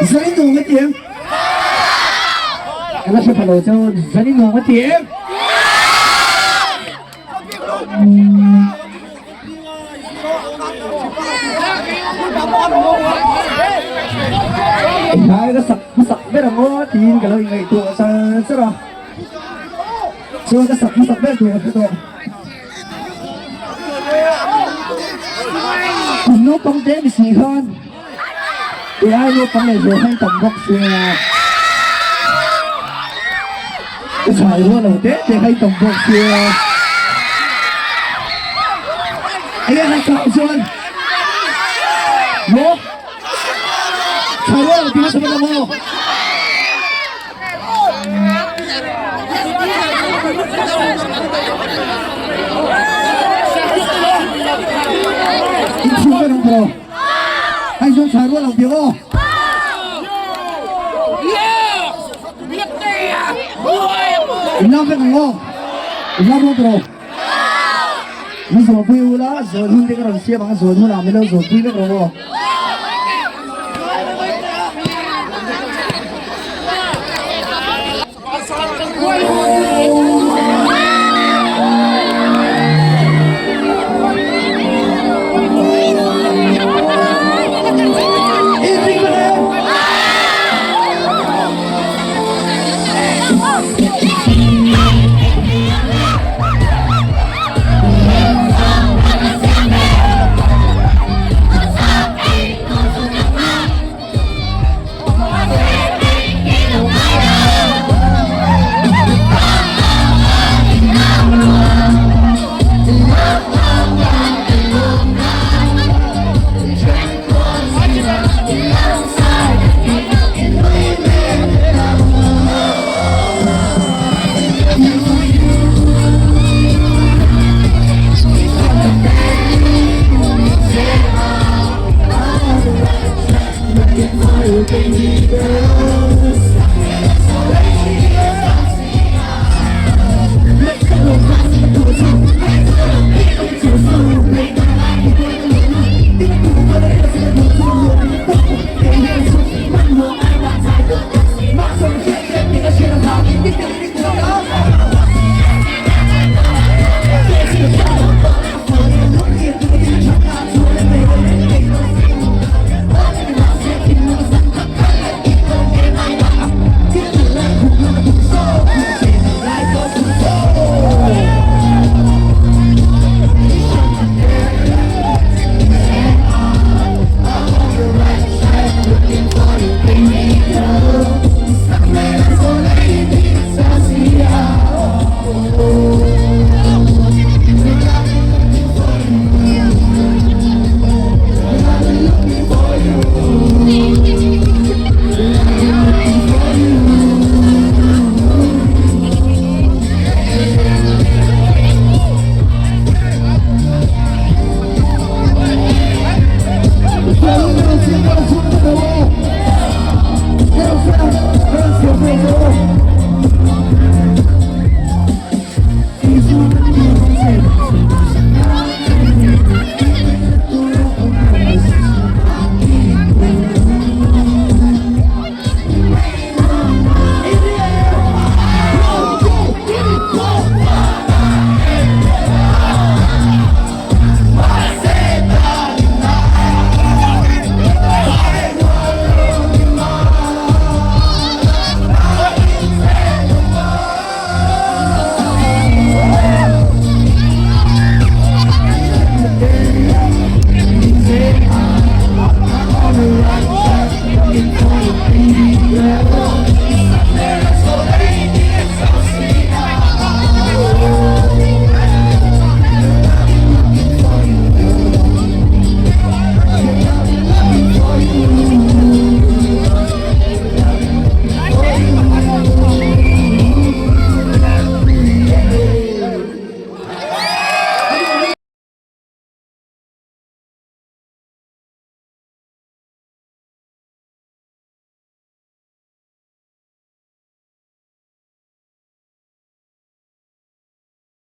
Zanin nuam a ti em? Ka la hre pha lo cheu, zanin nuam a ti em? Engkai ka sak hmasak ber ang aw tiin ka lo ingaihtuah char char a, chuan ka sak hmasak ber tur ka hre tawh. Kum naupang te ni si khan kei ai naupang leh zual khan tam bawk sia ka chhai rual lo te te kha i tam bawk sia enge han chhai chuan maw chhai rual lo ti hmasa ber maw.